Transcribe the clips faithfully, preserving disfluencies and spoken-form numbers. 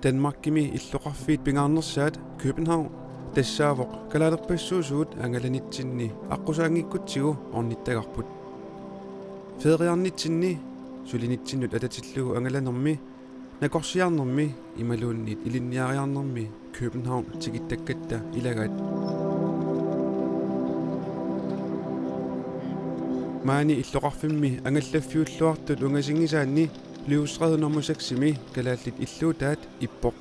Danmarkimi illoqarfiit pingaarnersaat København tassaavoq kalaalerpassuusugut angalanitsinni aqqusaanngikkutsigu ornittagarput. Feriarnitsinni sulinitsinnut atatillugu angalanermi, nakorsiarnermi imaluunniit ilinniariarnermi København tikittakkatta ilagaat. Maani illoqarfimmi angallaffiulluartut ungasinngisaanni Løvstræde nummer seks-imi kalaallit illuutaat ippoq.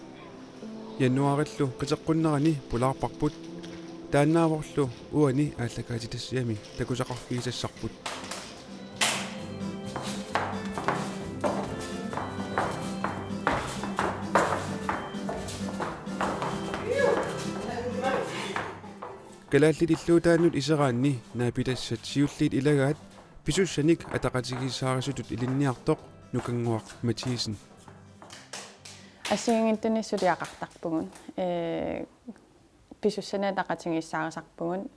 Januaarillu qiteqqunnerani pulaarparput. Taannaavorlu uani aallakaatitassiami takusaqarfigisassarput. Kalaallit illuutaannut iseraanni naapitassat siulliit ilagaat pisussanik ataqatigiissaarisutut ilinniartoq Nukannguaq Mathiesen. Assigiinngitsunik suliaqartarpugut. Ee, pisussanik ataqatigiissaarisarpugut,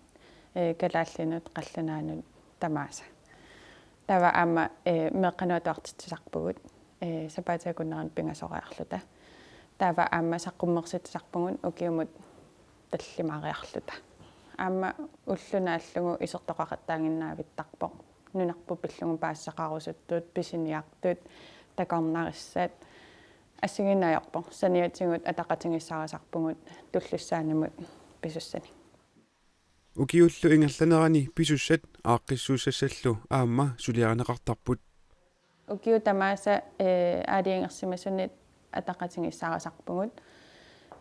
ee, kalaallinut, qallunaanut tamaasa. Taava aamma, ee, meeqqanut atuartitsisarpugut, ee, sapaatip akunneranut pingasoriarluta. Taava aamma saqqummersitsisarpugut ukiumut tallimariarluta. Aamma ulloq naallugu isertoqaqattaaginnaavittarpoq. Nunarput pillugu paasisaqarusuttut, pisiniartut, takornarissat. Assigiinngitsunik ajorpoq, saniatigut ataqatigiissaarisarpugut tullussaanimut pisussanik. Ukiullu ingerlanerani pisussat aaqqissuussassallu aamma suliarineqartarput. Ukiut tamaasa, ee, aalajangersimasunit ataqatigiissaarisarpugut,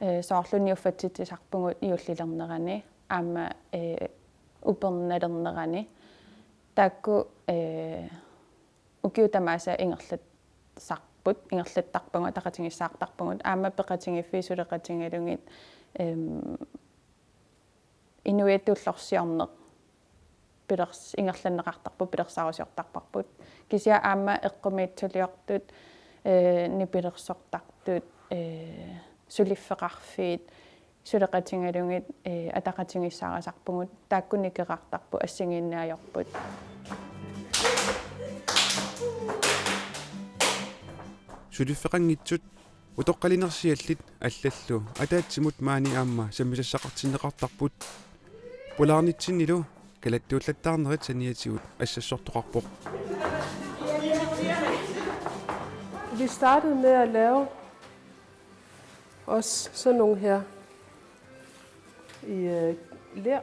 ee, soorlu niuffatsitsisarpugut juullilernerani, aamma, ee, upernalernerani. Taakku, ee, ukiut tamaasa ingerlatsisarput, ingerlattarpagut, ataqatigiissaartarpagut, aamma peqatigiiffiit suleqatigalugit, em, inuiattut ullorsiorneq pilers-, ingerlanneqartarput, pilersaarusiortarparput. Kisianni aamma eqqumiitsuliortut, ee, nipilersortartut, ee, suliffeqarfiit, suleqatigalugit, ee, ataqatigiissaarisarpugut, taakku nikerartarput, assigiinngitsunik ajorput. Suliffeqanngitsut utoqqalinersiallit allallu ataatsimut maani aamma sammisassaqartinneqartarput. Pulaarnitsinnilu kalattuullattaarnerit saniatigut assassortoqarpoq. Vi startede med at lave også sådan nogle her i, øh, ler.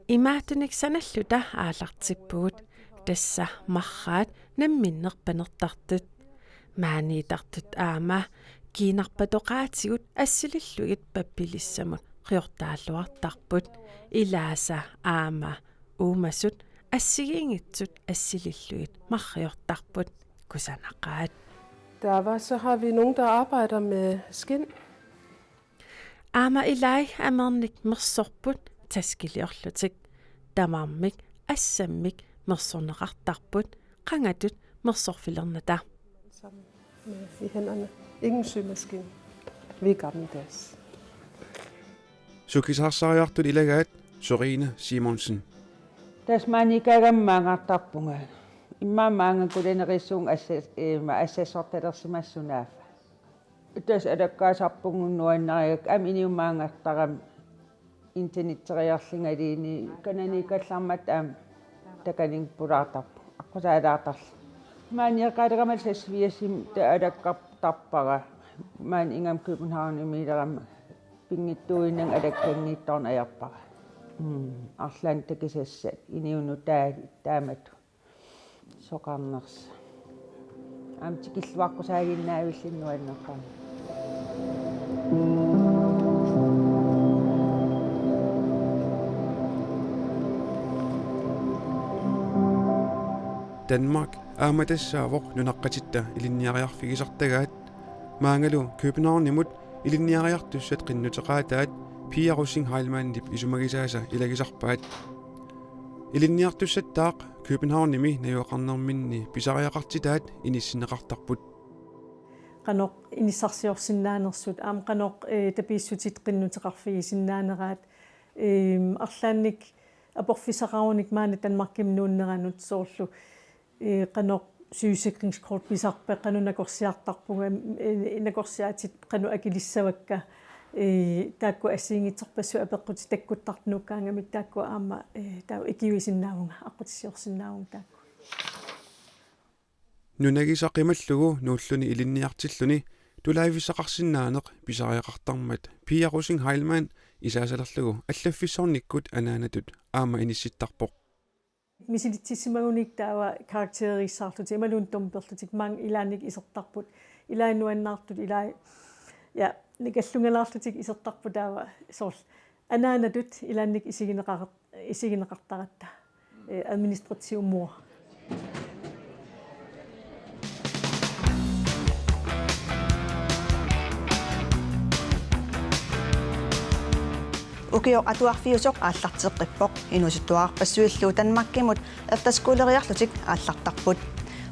Imaattunik sanalluta aallartippugut, tassa marraat namminneq panertartut. Maaniittartut aamma kiinarpatoqaatigut assilillugit pappilissamut qiortaalluartarput, ilaasa aamma uumasut assigiinngitsut assilillugit marriortarput, kusanaqaat. Der var, så har vi nogen, der arbejder med skind. Aamma ilaat amernik mersorput taskiliorlutik. Tamarmik assammik mersorneqartarput, qangatut mersorfilernata. Sammen med, i hænderne. Ingen symaskine. Vi er gammeldags. Sukkisaarsariartut ilagaat Sørine Simonsen. Tassa maaniikkaangama maanngartarpunga. Immaqa maanga kulinerissuunga assas-, ima assassortalersimassavara. Tassa alakkaasarpugut nuannarigakku, aamma inuit maanngartaramik internetteriarlungaluunniit kananiikkallarmat aamma takanit pulaartarpugut, aqqusaalaartarlugit. Maaniikkaalerama seksogfirsimi ta-, alakkartarpara. Maani ingammik Københavnimiilerama pinngitsuuinnaq alakkanngitsoorneq ajorpara. Mm, arlaannik takusassat, inuit nutaat taamatut. Soqarnersa. Aamma tikilluaqqusaaginnavilluni nuannerpoq. Danmark aamma tassaavoq nunaqqatitta ilinniariarfigisartagaat, maangalu Københavnimut ilinniariartussat qinnuteqaataat Pia Rosing Heilmannip isumagisaasa ilagisarpaat. Ilinniartussattaaq Københavnimi najugaqarnerminni pisariaqartitaat inissinneqartarput. Qanoq inissarsiorsinnaanersut, aamma qanoq, eh, tapiissutit qinnuteqarfigisinnaaneraat, ehm, arlaannik aporfissaqarunik maani Danmarkimi nuunneranut soorlu, eh, qanoq Sygesikringskort pisarpa, qanoq nakorsiartarpunga, eh, nakorsiatit qanoq akilissavakka, eh, taakku assigiinngitsorpassuit apeqqutit takkuttartut nuukkaangamik taakku aamma, eh, taava ikiuisinnaavunga, aqqutissiorsinnaavunga taakku. Nunagisa qimallugu nuulluni ilinniartilluni tulaavissaqarsinnaaneq pisariaqartarmat Pia Rosing Heilmann isaasalerlugu allaffissornikkut anaanatut aamma inissittarpoq. Misilitsissimagunik taava karakterissaarlutik imaluunniit domperlutik maanga ilaannik isertarput. Ilai nuannaartut ilai, ja, nikallungalaarlutik isertarput taava soorlu anaanatut ilaannik isigineqar-, isigineqartaratta. Eh, administrativ mor. Ukioq atuarfiusoq aallarteqqippoq, inuusuttuararpassuillu Danmarkimut efterskoleriarlutik aallartarput.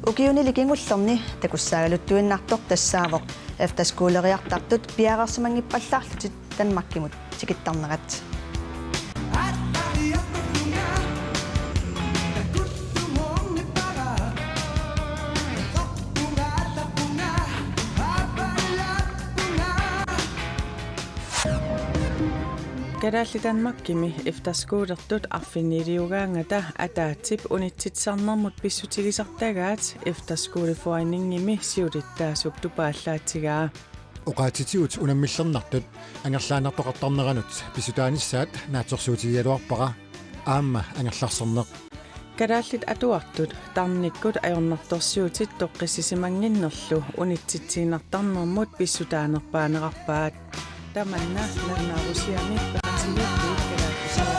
Ukiunili kingullerni takussaagaluttuinnartoq tassaavoq efterskoleriartartut piareersimanngippallarlutik Danmarkimut tikittarnerat. Kalaallit Danmarkimi efterskolertut arfiniliugaangata ataatsip unitsitsisarnermut pissutigisartagaat Efterskoleforeningimi siulittaasup tupaallaatigaa. Oqaatsitigut unammillernartut angerlaannartoqartarneranut pissutaanissaat naatsorsuutigigaluarpara aamma angerlarserneq. Kalaallit atuartut tarnikkut ajornartorsiutit toqqissisimannginnerlu unitsitsiinnartarnermut pissutaanerpaanerarpaat. Tamanna nalunaarusiami peqatigiittut kalaallisut.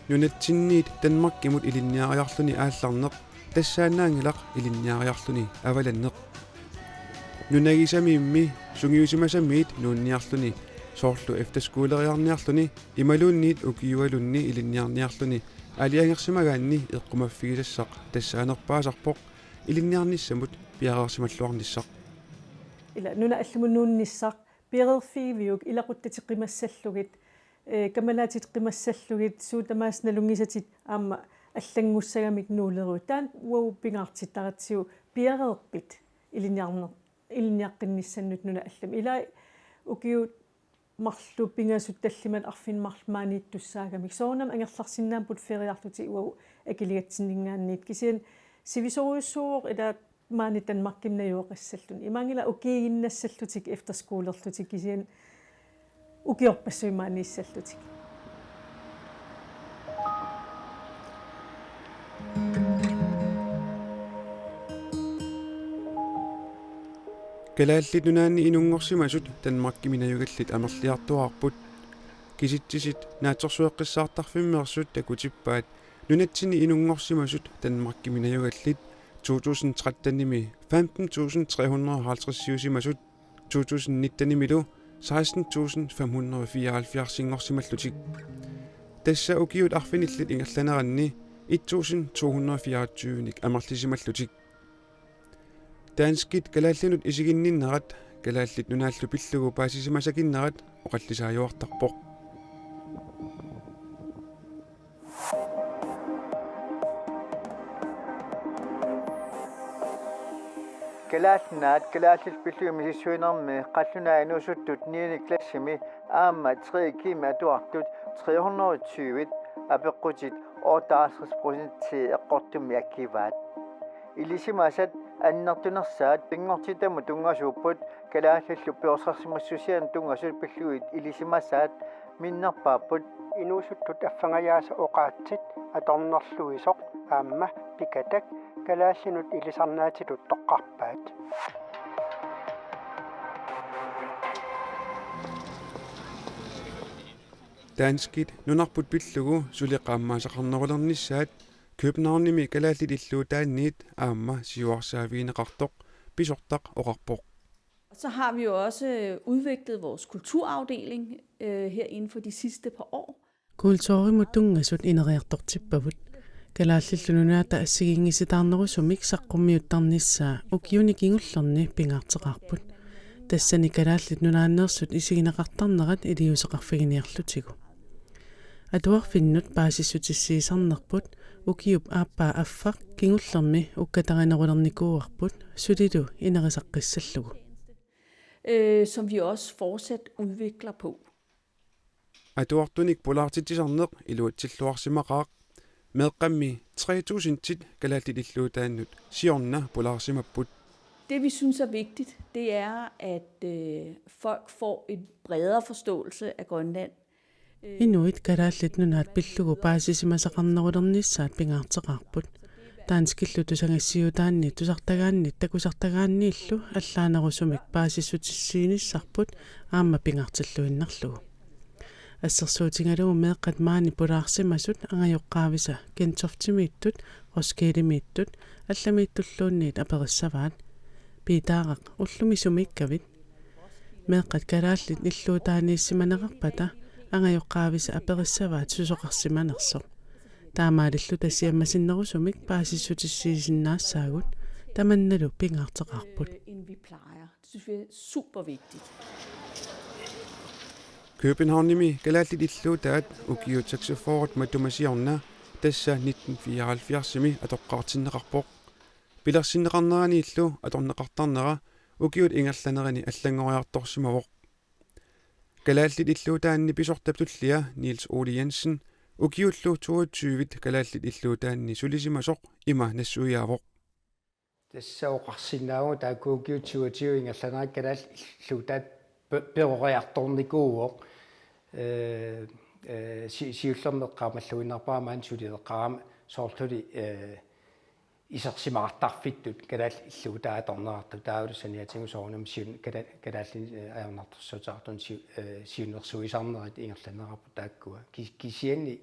Nunatsinniit Danmarkimut ilinniariarluni aallarneq tassaannaanngilaq ilinniariarluni avalanneq. Nunagisamimmi sungiusimasamiit nuunniarluni soorlu efterskoleriarniarluni imaluunniit ukiualunni ilinniarniarluni aalajangersimagaanni eqqumaffigisassaq tassaanerpaasarpoq ilinniarnissamut piareersimalluarnissaq. Ila nunat allamut nuunnissaq piareerfigiviuk ilaquttatit qimassallugit, eh, kammalaatitit qimassallugit, suut tamaasa nalunngisatit aamma allanngussagamik nuuleruit. Taanna uagut pingaartittaratsigu piareerpit ilinniarner-, ilinniaqqinnissannut nunat allamut. Ilai ukiut marluk pingasut tallimat arfineq marluk maaniittussaagamik. Soorunami angerlarsinnaapput feriarlutik uagut akiligatsinninngaanniit. Kisianni sivisoorujussuuvoq ila maani Danmarkimi najugaqassalluni. Imaanngilaq ukiiginnassallutik efterskolerlutik kisianni ukiorpassuit maaniissallutik. Kalaallit Nunaanni inunngorsimasut Danmarkimi najugallit amerliartuaarput. Kisitsisit naatsorsueqqissaartarfimmeersut takutippaat nunatsinni inunngorsimasut Danmarkimi najugallit to tusind tretten-imi femten tusind tre hundrede og halvtreds-iusimasut, to tusind nitten-imilu seksten tusind fem hundrede og fireoghalvfjerds-inngorsimallutik. Tassa ukiut arfinillit ingerlaneranni et tusind to hundrede og fireogtyve-nik amerlisimallutik. Danskit kalaallinut isiginninnerat, Kalaallit Nunaallu pillugu paasisimasakinnerat oqallisaajuartarpoq. Kalaallit Nunaat kalaallit pillugit misissuinermi qallunaat inuusuttut niende klassimi aamma tre G-mi atuartut tre hundrede og tyve apeqqutit otteoghalvtreds procent eqqortumik akivaat. Ilisimasat annertunersaat pinngortitamut tunngasuupput, kalaallillu perorsaasimassusianut tunngasut pillugit ilisimasaat minnerpaapput. Inuusuttut affangajaasa oqaatsit atornerluisoq aamma Pikatak kalaallinut ilisarnaatitut toqqarpaat. Danskit nunarput pillugu suli qaammaasaqarnerulernissaat Københavnimi kalaallit illuutaanniit aamma siuarsaavigineqartoq pisortaq oqarpoq. Så har vi jo også, øh, udviklet vores kulturafdeling, øh, her inden for de sidste par år. Kulturimut tunngasut ineriartortippavut. Kalaallit Nunaata assigiinngisitaarnerusumik saqqummiuttarnissaa ukiuni kingullerni pingaarteqaarput. Tassani Kalaallit Nunaanneersut isigineqartarnerat iliuuseqarfiginiarlutigu. Atuarfinnut paasissutissiisarnerput ukiup aappaa affaq kingullermi ukkatarinerulernikuuarput sulilu inerisaqqissallugu. Øh, som vi også fortsat udvikler på. Atuartunik pulaartitsisarneq iluatsilluarsimaqaaq. Meeqqammi tre tusindit kalaallit illuutaannut siorna pulaarsimapput. Det vi synes er vigtigt, det er, at øh, folk får en bredere forståelse af Grønland. Inuit Kalaallit Nunaat pillugu paasisimasaqarnerulernissaat pingaarteqaarput. Danskillu tusagassiutaanni tusartagaanni takusartagaanniillu allaanerusumik paasissutissiinissarput aamma pingaartilluinnarlugu. Assersuutigalugu meeqqat maani pulaarsimasut angajoqqaavisa Gentofte-miittut, Roskilde-miittut, allamiittulluunniit aperissavaat: Piitaaraq, ullumi sumiikkavit? Meeqqat kalaallit illuutaaniissimaneqarpata angajoqqaavisa aperissavaat susoqarsimanersoq. Taamaalilluta siammasinnerusumik paasissutissiisinnaassaagut, tamannalu pingaarteqaarput. End vi plejer. Det synes vi er super vigtigt. Københavnimi kalaallit illuutaat ukiut seksogfyrre matuma siorna, tassa nitten fireoghalvfjerdsimi atoqqaartinneqarpoq. Pilersinneqarneraniillu atorneqartarnera ukiut ingerlanerini allanngoriartorsimavoq. Kalaallit illuutaanni pisortap tullia Niels Ole Jensen ukiullu toogtyvit kalaallit illuutaanni sulisimasoq ima nassuiaavoq. Tassa oqarsinnaavugut taakku ukiut toogtyve ingerlanerat kalaallit illuutaat pe-, peroriartornikuuvoq. Ee, ee, si-, siullermik eqqaamalluinnarpara maani sulileqqaarama soorluli, ee, isersimaqartarfittut kalaallit illuutaat atorneqartut, taavalu saniatigut soorunami siun-, kala-, kalaallinik, ee, ajornartorsiuteqartunik siu-, ee, siunnersuisarnerit ingerlanneqarput taakkua. Ki-, kisianni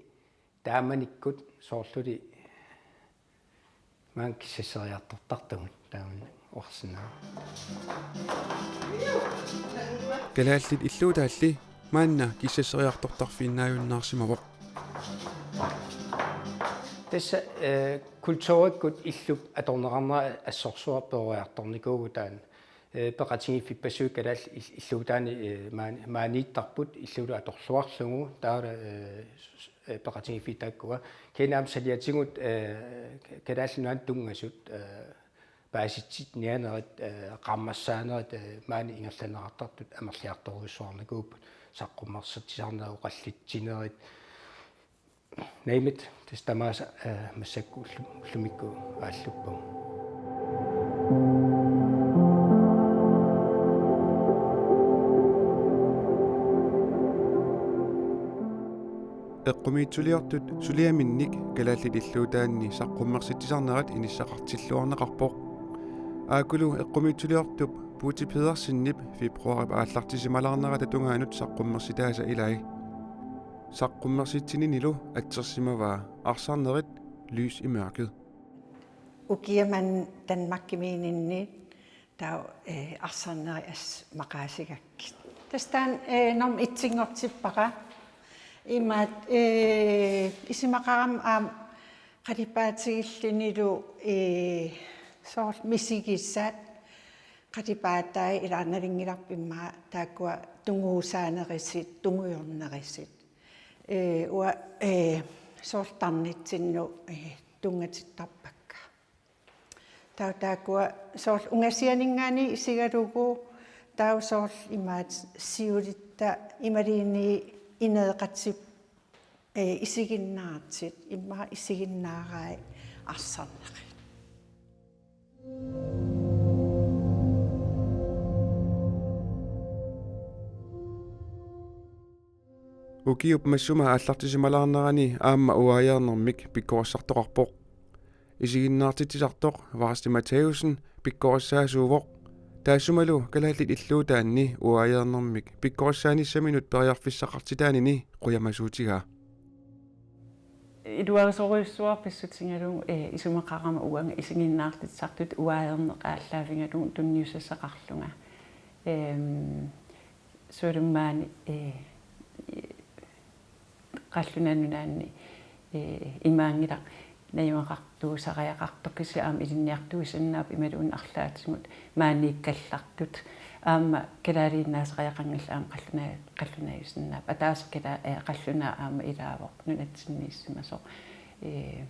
taamanikkut soorluli maani kissasseriartortartugut taamani oqarsinnaavoq. Kalaallit illuutaalli maanna kissasseriartortarfiinnaajunnaarsimavoq. Tassa, ee, kulturikkut illup atorneqarnera assorsuaq peroriartornikuuvoq taanna. Ee, peqatigiiffippassuit kalaallit il-, illuutaanni, ee, maani-, maaniittarput illulu atorluarlugu, taava, ee, s-, ee, peqatigiiffiit taakkua. Kisianni aamma saniatigut, ee, Kalaallit Nunaannut tunngasut, ee, paasitsinianerit, ee, qaammassaanerit, ee, maani ingerlanneqartartut amerliartorujussuarnikuupput, saqqummersitsisarnerit, oqallitsinerit, name it, tassa tamaasa, ee, massakkut ullu-, ullumikkut aalluppagut. Eqqumiitsuliortut suliaminnik kalaallit illuutaanni saqqummersitsisarnerat inissaqartilluarneqarpoq. Aakkulu eqqumiitsuliortup Buti Pedersenip februaarip aallartisimalaarnerata tungaanut saqqummersitaasa ilai. Saqqummersitsininilu atsersimavaa arsarnerit Lys i mørket. Ukiaq manna Danmarkimiinninni taava, ee, arsarnerit assut maqaasigakkit. Tassa taanna, ee, nummer et-inngortippara. Imaattoq, ee, isumaqarama aamma qalipaatigillunilu, ee, soorlu misigissat qalipaatai, ilaa, nalunngilarput immaqa taakkua tunguusaanerusut, tungujornerusut. Ee, uanga, ee, soorlu tarnitsinnut, ee, tunngatittarpakka. Taava taakkua soorlu ungasianinngaanniit isigalugu, taava soorlu imaattoq siulitta imaluunniit ineeqatit, ee, isiginnaartut, immaqa isiginnaarai arsarnerit. Ukiup massuma aallartisimalaarnerani aamma uaajeernermik pikkorissartoqarpoq. Isiginnaartitsisartoq Varsti Matthæussen pikkorissaasuuvoq. Taassumalu kalaallit illuutaanni uaajeernermik pikkorissaanissaminnut periarfissaqartitaanini qujamasuutigaa. Iluarisorujussuuara pissutigalugu, ee, isumaqarama uanga isiginnaartitsisartut uaajeerneq aallaavigalugu tunniussassaqarlunga. Ehm, sualummik maani, ee, Qallunaat Nunaanni, ee, imaanngilaq najugaqartuusariaqartoq, kisianni aamma ilinniartuisinnaapput imaluunniit arlaatigut maaniikkallartut. Aamma kalaaliinnaasariaqanngillat aamma qalluna-, qallunaajusinnaapput. Ataaseq kala-, eh, qallunaat aamma ilaavoq nunatsinniissimasoq. Eh,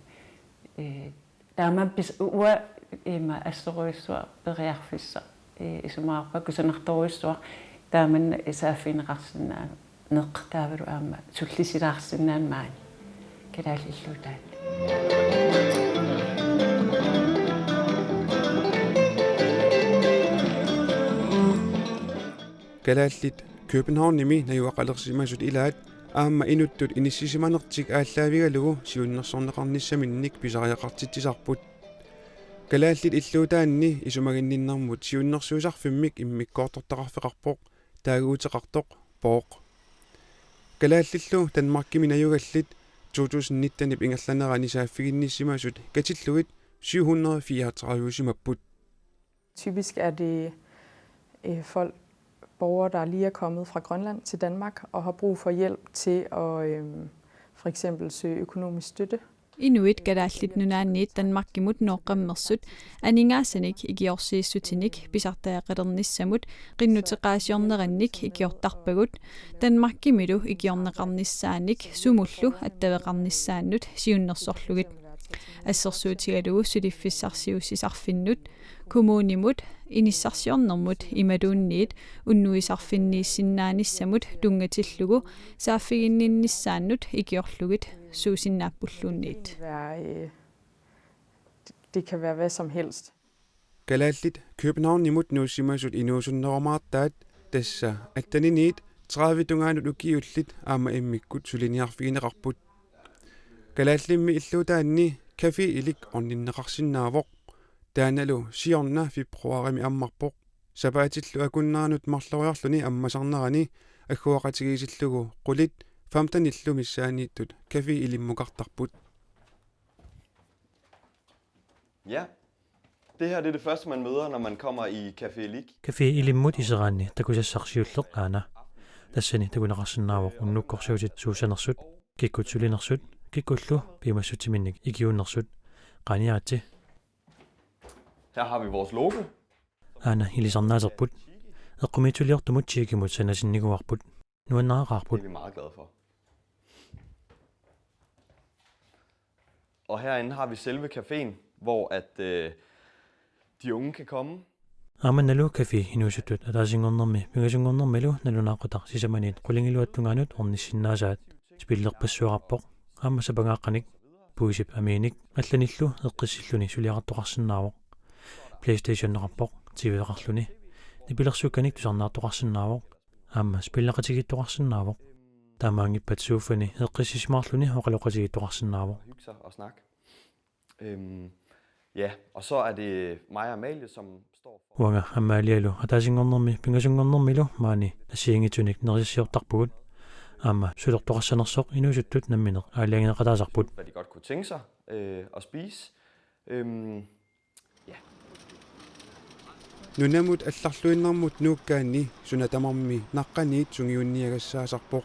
eh, taamaammat pis-, uanga ima assorujussuaq periarfissaq, eh, isumaqarpunga kusanartorujussuaq taamannak saaffigineqarsinnaaneq taavalu aamma sullisilaarsinnaaneq maani. Kalaallit illuutaat. Kalaallit Københavnimi najugaqalersimasut ilaat aamma inuttut inissisimanertik aallaavigalugu siunnersorneqarnissaminnik pisariaqartitsisarput. Kalaallit illuutaanni isumaginninnermut siunnersuisarfimmik immikkoortortaqarfeqarpoq taaguuteqartoq Pooq. Kalaallillu Danmarkimi najugallit to tusind nittenip ingerlanerani saaffiginnissimasut katillugit syv hundrede fireogtredive-simapput. Typisk er det øh, folk, borgere, der lige er kommet fra Grønland til Danmark og har brug for hjælp til at øh, for eksempel søge økonomisk støtte. Inuit Kalaallit Nunaanniit Danmarkimut nooqqammersut aningaasanik ikiorsiissutinik pisartariaqalernissamut qinnuteqaasiornerannik ikiortarpagut, Danmarkimilu ikiorneqarnissaanik sumullu attaveqarnissaannut siunnersorlugit. Assersuutigalugu suliffissarsiuussisarfinnut, kommunimut, inissarsiornermut imaluunniit unnuisarfinniissinnaanissamut tunngatillugu saaffiginninnissaannut ikiorlugit suusinnaappulluunniit. Det kan være, øh, det kan være hvad som helst. Kalaallit Københavnimut nuussimasut inuusunnerumaartaat tassa atteniniit tredive tungaanut ukiullit aamma immikkut suliniarfigineqarput. Kalaallimmi illuutaanni Café Ilik orninneqarsinnaavoq. Taannalu siorna februarimi ammarpoq. Sapaatillu akunneranut marloriarluni ammasarnerani agguaqatigiissillugu qulit femtenillu missaanniittut Café Ilimmukartarput. Ja. Det her, det er det første, man møder, når man kommer i Café Ilik. Café Ilimmut iseraanni takusassaq siulleq aana. Tassani takuneqarsinnaavoq unnukkorsiutit suussanersut, kikkut sulinersut, kikkullu piumassutsiminnik ikiuunnersut. Qaaniaritsi. Her har vi vores logo. Aana ilisarnaaserput. Eqqumiitsuliortumut Tjekkimut sanasinnikuuarput. Nuannaaqaarput. Det er vi meget glade for. Og herinde har vi selve caféen, hvor at øh, de unge kan komme. Aamannalu café inuusuttut ataasinngornermi pingasunngornermilu nalunaaqutaq sisamaniit qulingiluat tungaanut ornissinnaasaat. Spillerpassuaqarpoq aamma sapangaaqqanik, puisip amiinik allanillu eqqissilluni suliaqartoqarsinnaavoq. PlayStationeqarpoq, T V-eqarluni. Nipilersukkanik tusarnaartoqarsinnaavoq. Aamma spilleqatigiittoqarsinnaavoq. Taamaanngippat sofani eqqissisimaarluni oqaloqatigiittoqarsinnaavoq. Hygge sig og snakke. Øhm, ja, og så er det mig og Amalie, som står for. Uanga Amalialu ataasinngornermi pingasunngornermilu maani assigiinngitsunik nerisassiortarpugut. Aamma sulertoqassanersoq inuusuttut nammineq aalajangineqataasarput. Hvad de godt kunne tænke sig øh, at spise. Øhm, Ja. Nunamut allarluinnarmut nuukkaanni suna tamarmi naqqaniit sungiunniagassaasarpoq.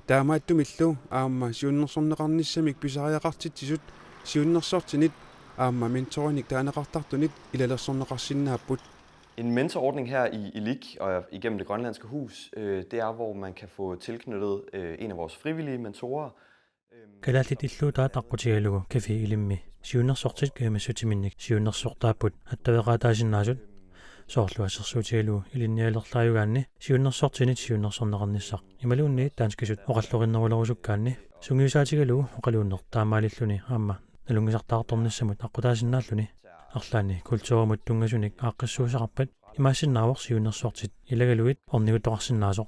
Taamaattumillu aamma siunnersorneqarnissamik pisariaqartitsisut siunnersortinit aamma mentorinik taaneqartartunit ilalersorneqarsinnaapput. En mentorordning her i Ilik og igennem det grønlandske hus, øh, det er, hvor man kan få tilknyttet øh, en af vores frivillige mentorer. Kalaallit illuutaat aqqutigalugu Café Ilimmi siunnersortit piumassutsiminnik siunnersortaapput attaveqaataasinnaasut. Soorlu assersuutigalugu ilinnialerlaajugaanni siunnersortinit siunnersorneqarnissaq imaluunniit danskisut oqallorinnerulorusukkaanni sungiusaatigalugu oqaluunneq taamaalilluni aamma nalunngisartaartornissamut aqqutaasinnaalluni. Arlaanni kulturimut tunngasunik aaqqissuussaqarpat imaassinnaavoq siunnersortit ilagalugit orniguttoqarsinnaasoq.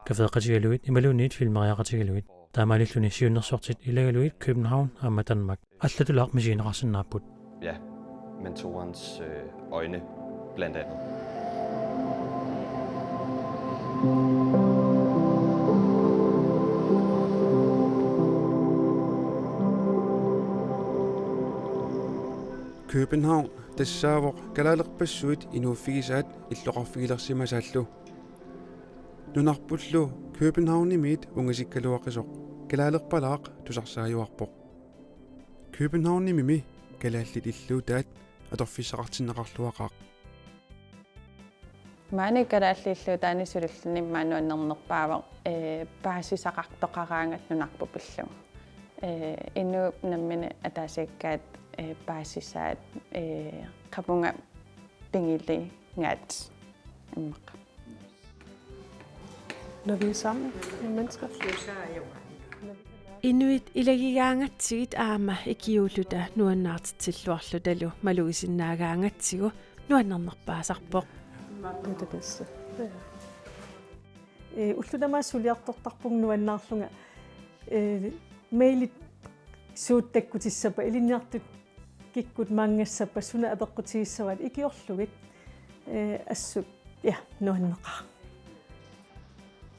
Caféeqatigalugit imaluunniit filmeriaqatigalugit. Taamaalilluni siunnersortit ilagalugit København aamma Danmark allatulaaq misigineqarsinnaapput. Ja, mentorens øh, øjne blandt andet. København tassaavoq kalaalerpassuit inuuffigisaat illoqarfigilersimasaallu. Nunarpullu Københavnimiit ungasikkaluaqisoq kalaalerpalaaq tusarsaajuarpoq. Københavnimimi kalaallit illuutaat atorfissaqartinneqarluaqaaq. Maani kalaallit illuutaanni sulilluni maani nuannernerpaavoq, ee, paasisaqartoqaraangat nunarput pillugu. Ee, inuup nammineq ataasiakkaat, ee, paasisaat, ee, qapunga pigiligaat immaqa. Når vi er sammen med mennesker. Inuit ilagigaangatsigit aamma ikiuulluta nuannaartitsilluarlutalu malugisinnaagaangatsigu nuannernerpaasarpoq. Tuuta tassa. Ee, ullut tamaasa suliartortarpunga nuannaarlunga, ee, mailit suut takkutissappat, ilinniartut kikkut maanngassappat suna apeqqutigissavaat ikiorlugit, ee, assut, ja, nuanneqaaq.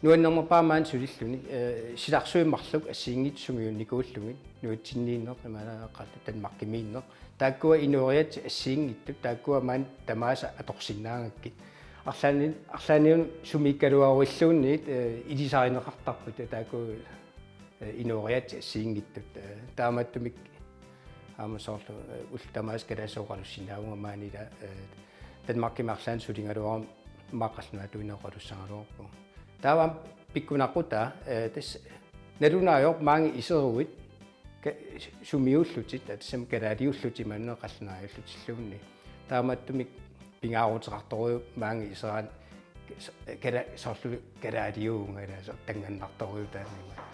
Nuannernerpaaq maani sulilluni, ee, silarsuit marluk assigiinngitsut sumigiunnikuullugit, nuutsinniinneq, imaluunniit Danmarkimiinneq. Taakkua inooriaatsit assigiinngitsut, taakkua maani tamaasa atorsinnaagakkit. Arlaanni-, arlaanniunut sumiikkaluaruilluunniit, ee, ilisarineqartarput taakku, ee, inooriaatsit assigiinngitsut. Ee, taamaattumik aamma soorlu, ee, ullut tamaasa kalaallisut oqalussinnaavunga maani ila, ee, Danmarkimi arlaanni suligaluaruma immaqa qallunaatuinnaq oqalussagaluarpunga. Taava aamma pikkunaqqutaa, ee, tassa nalunaajuvoq maani iseruit ka-, sumiullutit, tassami kalaaliullutit imaluunniit qallunaajullutilluunniit. Taamaattumik pingaaruteqartorujuk maani iseraanni kala-, soorlu kalaaliuvunga ilaa soorlu tanngannartorujutaanni.